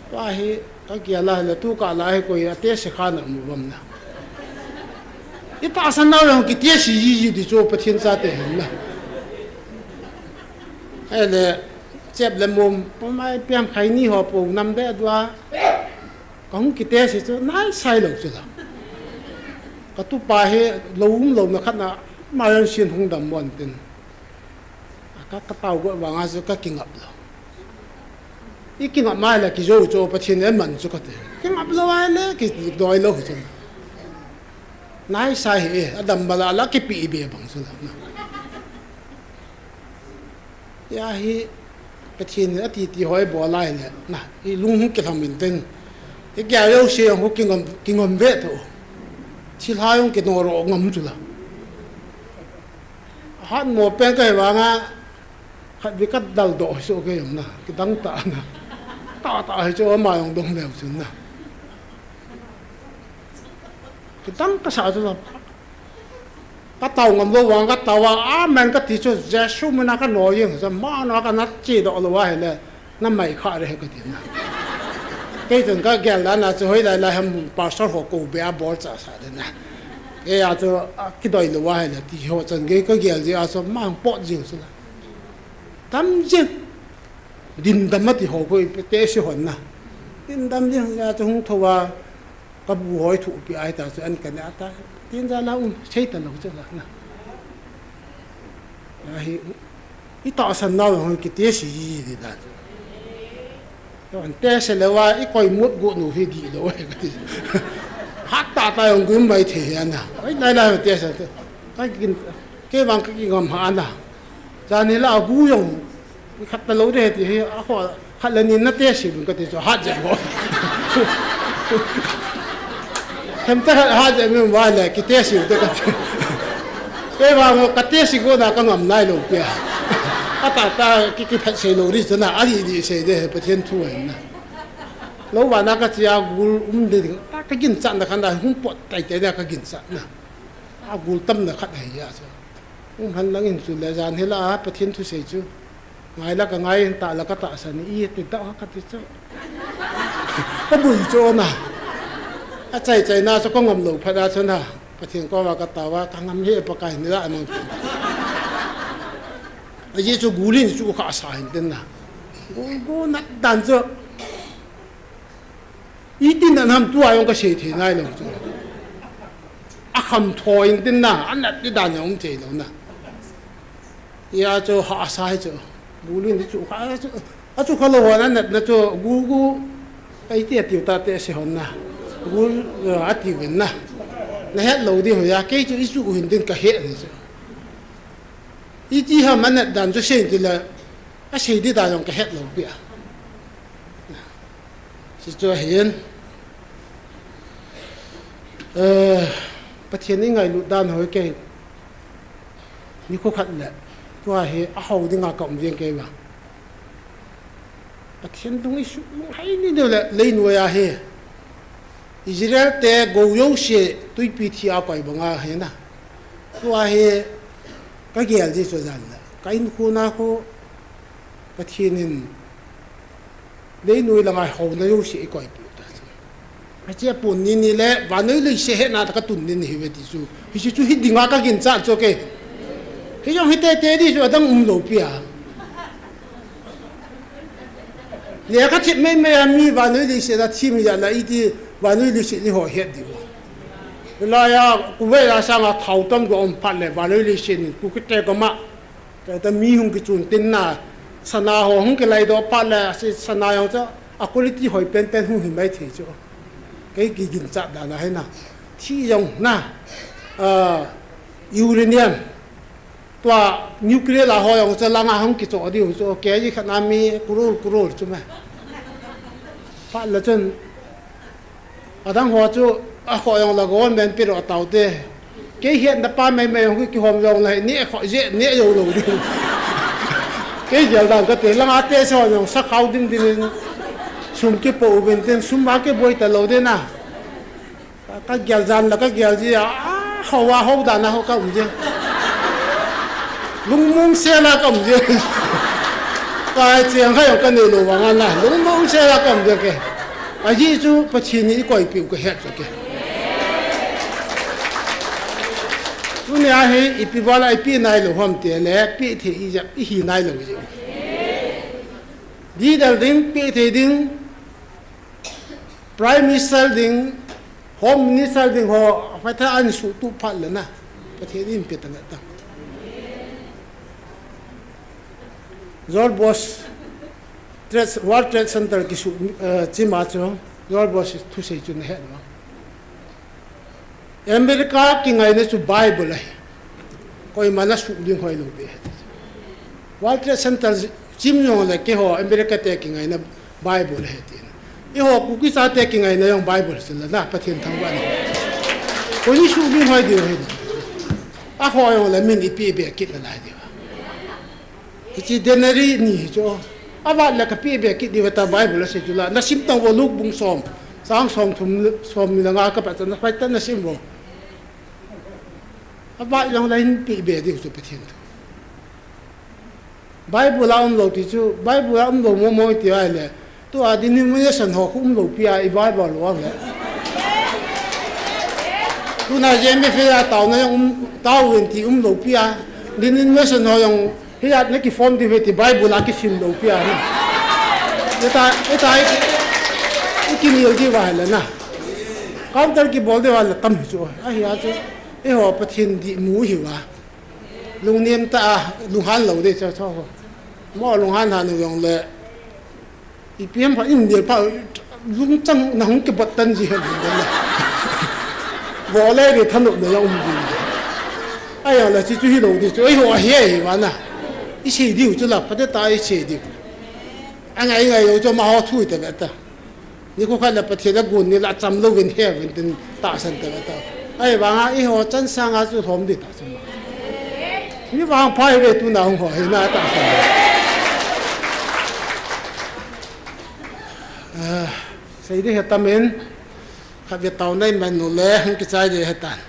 Tua hi, ka gel a le tu kah la hi koi a test kha na mu bam na. I tahsan nau jong kitest ji ji ding chu Pathen chate hin na. Ahile, chep le mum, pumai piam khai ni ho po nam be dua. Ka hung kitest chu, nai sai lou chu la. Ka tupa hi, lou um lou na khat na, ma jong sin hung dam mon tin. Ka, ka tao go vanga chu ka kingap lou. I kingap mai le kijou chu Pathen in man chu ka ti. Kingap lou ai le kidoi lou chu. Nai sai hi e, adam bala la kipi be bang chu la. Ya hi Pathen in ati ti hoi bol lai le. Na, i lung hung kilham in tin. I kya yo se hung kingam, kingam ve to. Thil ha jong kinoro ngam chu la. Hat mo pen ka hi vanga, khat vi ka dal doh hi chu kei jong na, kidang ta na. Ta ta hi chu ama jong dong leu chun na. Kidang ka sa chu na. Ka tao ngam lou vang ka tao a, amen ka ti chu Jesu mina ka noi jeng, chu ma na ka na chi doh lou a hile. Na mai kha re he ka ti na. Kei chun ka gel dan a chu hoilai lai ham pastor ho ko be a bol cha sa de na. Kei a chu, a, kidoi lou a hile ti ho chun kei ka gel ji a chu mang pot jing chu la. Dam jing. Din dam a ti ho ko i pe te si hon na. Din dam jing a chu hung tho a ka bu hoi thu pi ai ta chu an ka ne a ta. Tin ja la um sei ta lou chu la na. A hi I tahsan nau jong kitest ji ji dan. An test le va i koi mut gu nu hi di lou e ka ti. Hat ta ta jong gum mai the hi ana. Ai lai lai test te. Ka kin, kei vang ka kingam ha ana. Jan hi la gu jong khat ta lou de ti hi a kho. Khat le ni na test bun ka ti chu hat jeng mo. Themcha khat hat jeng mo va le kitest te ka ti. Kei vang ka test go na ka ngam nai lou pia. A ta ta ki, kiphat sei lou ri chu na, a di di sei de Pathen thu ahi na. Lou va na ka chia gul um de ding. Ta ka ginchat na khan da hung pot tai tai na ka ginchat na. A gul tam na khat ahi a chu. Um han lang in chu le jan hi la a Pathen thu sei chu. Ngai la ka ngai in ta la ka tahsan i ti ta ka ti chu. Ka bui chu na. A chai chai na chu ka ngam lou phat a chu na. Pathen koma ka tao a ka ngam he Pakai ni la mang. A ji chu gul in chu kha sa hin tin na. Gul gul na dan chu. Itin a nam tua jong ka sei thei nai lou chu. A kham tho in tin na, a nat ti dan jong um thei lou na. Ia chu ha sa hi chu. Gul in chu kha chu. A chu kha lou hon a nat na chu gu gu. Ai ti a tiu ta te se hon na. Gul, a tiu in na. Na het lou di ho ya kei chu i chu hin tin ka he ni chu. Iti ham a nat dan chu sei ti la. A sei di dan jong ka het lou pia. Chu chu ahin, eh, Pathen i ngailut dan hoi kei, nikho khat le, tua hi a hou dinga ka um jeng kei va. Pathen dung i su, hai ni deu le, lei noi a hi. Israel te gou jouse tuipi thi a koi banga hi na. Tua hi ka gel ji chu jan le. Ka in khu na khu Pathen in leinoi langa houna jouse i koipi u ta chu. Hiche pon ni ni le vannoi leiset hetna tah ka tun ni ni hi ve ti chu. Hiche chu hi dinga ka ginchat chu kei. Hi jong hi tete di chu adang um lou pia. Le ka thip mei mei a mi vannoi leiset a thi mi ja la iti vannoi leiset ni ho het di u. Laiya Kuwait a sanga thao tam go um phat le vannoi leiset ni ku kite go ma. Kei ta mi hung kichun tin na, sana ho hung kilai doh phat le, si sana jong chu, a quality hoi pen pen hung hi mai thei chu. Kei kiginchat dan ahi na. Thi jong na, ah, uranium, Tua nuclear la ho jong chu langa hung kichoh diu chu, K G khat na mi crore crore chu me. Phat le chun, adang ho chu, akhoh jong le government pe ro tau te. Kei hiat na pa mai mai jong kihom jong le, ne khoh je, ne jo lo diu. Kei gel dan ka te, langa te so jong, sa khau dim dim in, sum kipo uvin tin, sum ma kiboi ta lo de na. Ka, ka gel jan la, ka gel ji a, a, ho a, ho dan a, ho ka um je. Lungmong se la ka um je. Ka chiang hai ka nei lo vang a na, lungmong se la ka um je ke. Ajeh chu Pathen in eikoipiu ka het chu ke. Tunia hi ipi val a ipi nai lo ham ti le, pe thei i ja, i hi nai lo je. Leader ding, pe thei ding, Prime Minister ding, Home Minister ding ho, aphat'a an suhtup phat le na, Pathen in pe ta nge ta. George Bush, Trade, World Trade Center kisu, eh, chim a chu, George Bush thusei chu na het uvam? America kingaina chu Bible ahi. Koima na suh ding hoi lo de. World Trade Center chim jong le keiho America te kingaina Bible ahi tin. Eiho Kuki chate kingaina jong Bible chu la na, Pathen thangvah na. Koi ni suh ding hoi diu ahi. Akhoh jong le min ipi be kit nalai diu. Hiche denari ni hi chu. Avat le ka pe be kit diu ta Bible asei chu la. Na sim tang uvo Luke bung som. Chang som thum, som ni le nga ka pat na pai ta na sim uvo. Avat jong le hin pe be diu chu Pathen thu. Bible a um lo ti chu, Bible a um lo mo mo ti ai le. Tua denomination ho khu um lo pi a, i Bible lo ang le. Tuna J M F A a taona jong um, tao uvin ti um lo pi a. Denomination ho jong hi a na ki form diu ve ti Bible a kisim lo pi a na. Eta, eta i, i kinel diu va le na. Counter kibol diu va le tam hi chu. Ahi a chu. Eiho Pathen dimu hi va. Lungnem ta a, lunghan lo de cha cha ho. Mo lunghan han u jong le. Ipi ham pha in del pha, lungchang na hung kibot tan ji hen den na. Vo le de thanop na jong um ji. Ahi a le chi chu hi lo di chu, eiho ahi ahi va na. I sei diu chu la, pha te ta i sei diu. Angai ngai lo chu amaho thu i ta ve ta. Nikho khat le Pathen a gun ni la cham louvin he uvin tin tahsan ta ve ta. Ahivang a eiho chan sang a chu lhom di ta chu ma. Mi vangpha hi ve tuna hung ho hi na tahsan. Ah, sei di he tamin, khat ve tao nai man nu le, hung kichai di he tan.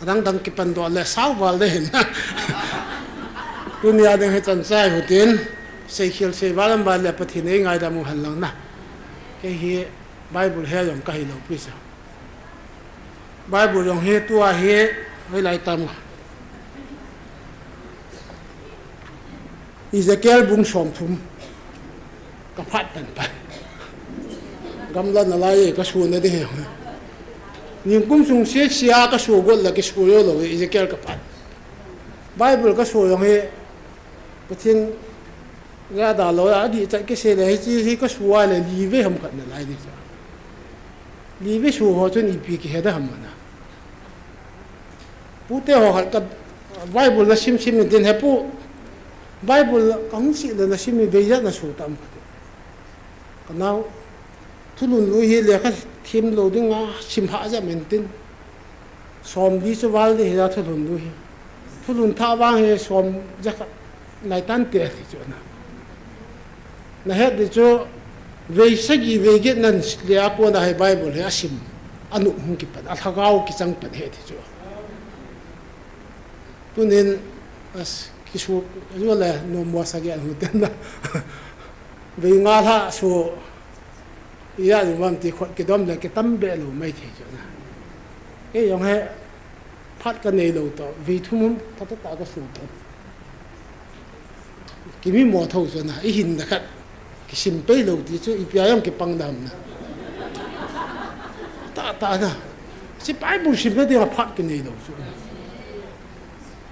Adang dang kipan doh le sao val de hin. Tunia ding hi chan chai hu tin, sei khel sei val am val le Pathen ei ngaidam u hen lang na. Kei hi Bible he jong ka hi lo pi sa. Bible jong hi tua hi, hoi lai tam. Ezekiel bung som thum. Ka phat pan pan. Gamla na lai e, ka suh na ding he. Nikum sung sia sia ka suh got la ki suh jo lo e, Ezekiel ka phat. Bible ka suh jong he. Pathen ga da lo a di cha ki se le hi chi hi ka suh a le li ve ham khat na lai di cha. Li ve suh ho chun ipi ki he da ham na. Pu te ho khat ka Bible na sim sim in tin he pu. Bible ka hung si le na sim in vei ja na su tam ka te. Ka nau. Thulhun lui hi lekha thim lo ding a sim ha ja men tin. Som li chu val di hi ja thulhun lui hi. Thulhun thah vang hi som ja khat nai tan te ti chu na. Na het di chu vei sagi vei get nan le a kona hi Bible hi a sim. A nuh hung kipan, a lhagao kichang pan he ti chu. Tunin, as, kisu, le, no mo sagi a hu ten na. Vei nga lha su, iya, ni vam ti khot kidom le kitam be lo mai thei chu na. Kei jong he, phat ka nei lo to, vei thum hum, phat ta ka su to. Kimi mo tho chu na, i hin na khat. Kisim pei lo ti chu, ipi a jong kipang dam na. Ta, ta na. Si Bible sim na ding a phat ki nei lo chu na.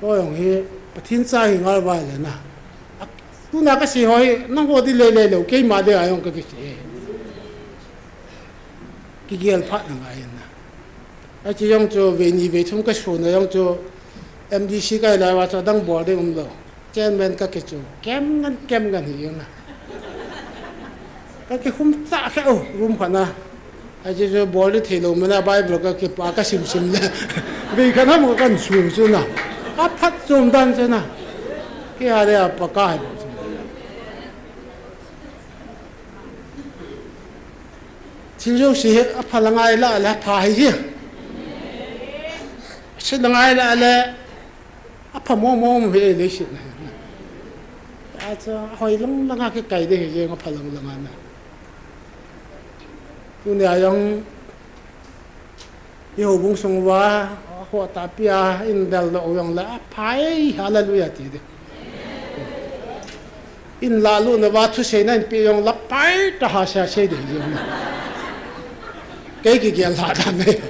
Ko jong hi, Pathen cha hi ngal vai le na. A, tuna ka si ho hi, nang ho di le le lo, keima di a jong ka ki si. Ki gel phat na ngai na. Achi jong chu vei ni vei thum ka suna jong chu M D C ka hi lai uva chu adang bol ding umlou. Chairman ka kichu. Kem ngan, kem ngan hi jong na. Ka kikhum cha khe u room khat na. Achi chu bol ding theilou mana Bible ka kipa ka sim sim le. Vei khat na mo kan su chu na. Aphat chom dan chu na. Ki a le apa ka hi. Thil jouse hi apha la ngai la le apha hi ji. Ase la ngai la le apha mo mo mo hi le si na. Acha hoi lang lang a kikai de hi ji apha lang lang a na. Tuni a jong I houbung sung uva, ho ta pia, in del lo jong le, aphai, hallelujah ti de. In la lu na va thusei na in pi jong la pai ta ha sa sei de jong. Kei kigel la da me.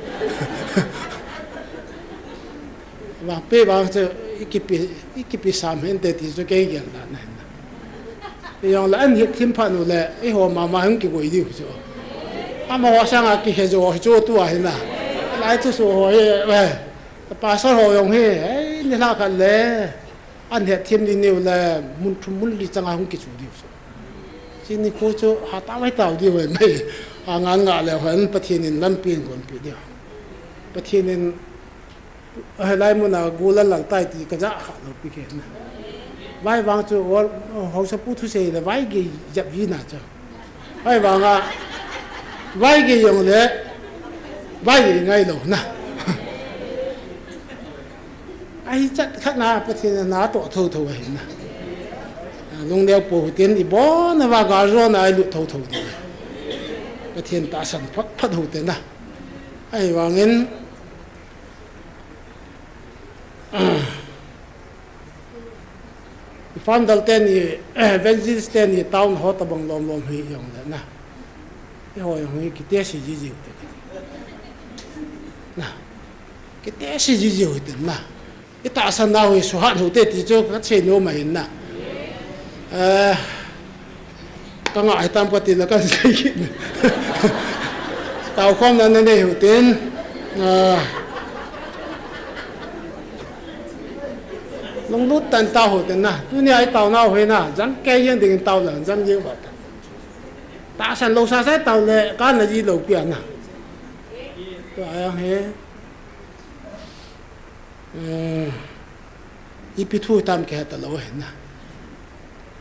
Vangpeh vang chu i kipi, i kipi sam hen te ti chu kei gel dan ahi na. Ijong le an het thim phat u le, eiho mama hung kigoi diu chu. Amaho sanga kihe jo hi chu tua hi na. Lai thusoh ho hi, eh, pastor ho jong hi, eh, nilhah khat le, an het thim ni niu le, mun thum mun li changa hung kichu diu chu. Chuni khu chu hatah vai tao diu ahi mai. Anga nga le hon Pathen in lampi in gonpi diu. Pathen in Helai muna gol a lal tai ti ka ja kha lou pi kei na. Vai vang chu ol, hausa pu thusei le vai gei jep ji na chu. Vai vang a, vai gei jong le, vai gei ngai lou na. Ahi chat khat na Pathen na toh tho tho ahi na. Lungneo pou hitin i bon a va gal jo na i lut tho tho ding. Pathen tahsan phat phat u te na. Ahi vangin, I founder teni, evangelist teni town ho tabang lom lom hi jong le na. Eiho jong hi kitesi ji ji u te kiti. Na. Kitesi ji ji u te na. I tahsan nau hi suhat u te ti chu ka sei nom ahi na. Eh, Ka ngah hitam ka ti le kan sei kit. Tao khom na na nei u tin. Ah. Lunglut tah in tao u tin na. Tuni a i tao nau hi na. Jang kei jeng ding in tao le, jang jeng ba ta. Tahsan lou sa sa tao le, ka na ji lou pia na. Tua jong hi. Eh, ipi thu tam kihe talou ahi na.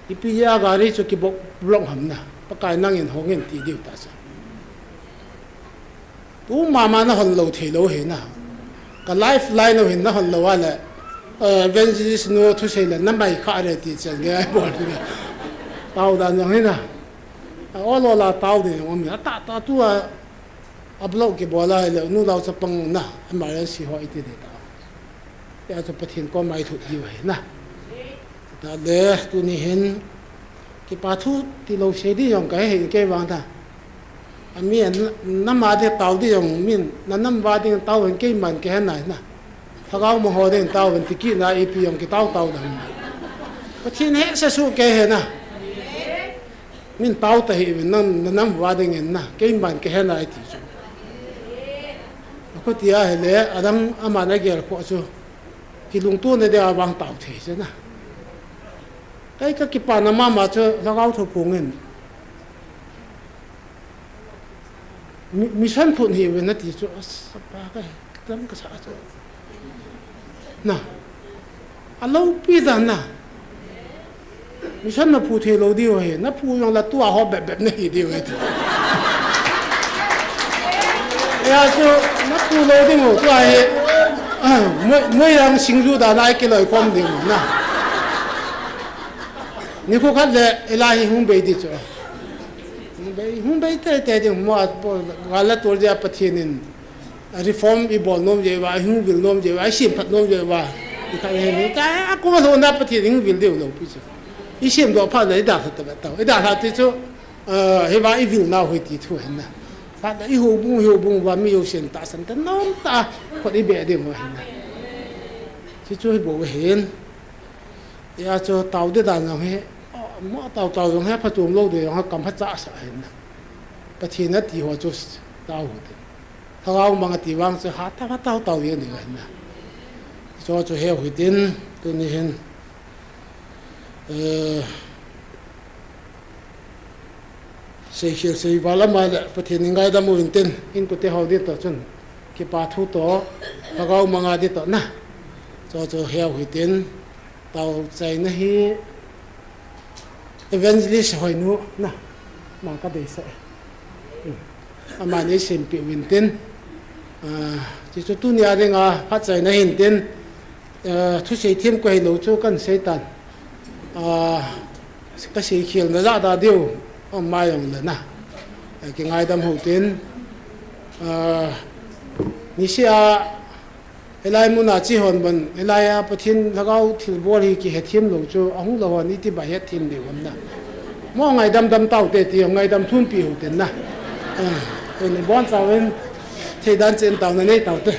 Ipi jeh a gari chu kibok block ham na. Pakai nangin hong in ti diu ta sa. Tu mama na hon lou thei lou ahi na. Ka lifeline u hin na hon lou a le. Eh, evangelist nu thusei le na mai kha re ti chen ge ai bol na. Tao dan jong hi na. A ol ol a tao ding jong um a ta ta tu a A block kibol a ahile, nu lou chapang na, emergency ho iti ding ta. Tia chu Pathen koma i thut diu ahi na. Ta le, tuni hin, kipa thu tilou sei ding jong ka he kei vang ta. Ami a na, nam a ding tao ding jong, min, na nam va ding tao hen keiman kihe nai na. Lhagao mo ho ding tao hen ti kit na ipi jong kitao tao dang. Pathen he sa su kei he na. Min tao ta hih uvin, na nam, na nam va ding in na, keiman kihe nai ti chu. Akhuti ahile, adang aman agel khu chu. Kilungto na dia vang tao thei chu na. Kei ka kipana mama chu, Lhagao Thupha in. Mi, mission phun hih uvin nati chu, asa pa ka, dam kasa chu. Na. Aloupi dan na. Mission na phu thei lou diu ahi. Na phu jong la tua ho bep bep na hi diu ahi. Ya chu na phu lou ding u tua hi. Ah, moi, moi jang singju dan a i kiloi khom ding u na. Nikho khat le ilahi hung bei di chu. Hung bei, hung bei tei tei ding mo a, gal la tol dia Pathen in reform i bol nom jeh uva, i hung vil nom jeh uva, i semphat nom jeh uva. I kha he ni ka, a kuma lhona Pathen i hung vil diu lou pi chu. I semdoh phat le i dalha ta tao. I dalha ti chu, eh, hiva i vil nau hi ti thu hen na. Phat le i houbung, i houbung uva mi jousen tahsan ta nom ta, khut i beh ding u ahi na. Chu chu hi bou ahin. Hia chu tao ding dan jong hi, mo tao tao jong hi, phachom lou ding jong hi, kam phacha sa ahi na. Pathen a ti ho chu tao u te. Lhagao mang ati vang chu hatah a tao tao jeng ding ahi na. Chu chu heu hitin, tuni hin, eh, seikhel seival ama le Pathen in ngaidam u hintin, inkote ho ding toh chun kipa thu toh, lhagao manga ding toh na. Chu chu heu hitin, taochaina hi Evangelist Hoinu na, ama kadeisah. Hmm. Amani sempeh uvin tin. Ah, chuchu tunia dinga phatchaina hintin, ah, thusei them kahilou chu kahin seitan. Ah, kasei khelna jat a diu, ama jong le na, eh, kingaidam hou tin. Ah, niseh a, hilai muna che hon bon, hilai a Pathen Lhagao thilbol hi kihethem lou chu, ahung lou hon iti bang hetthem diu ham na. Mo ngaidam dam taute ti, ngaidam thumpi hou tin na. Ah, tuni bonchauvin, theidan cheh in taona nei taute.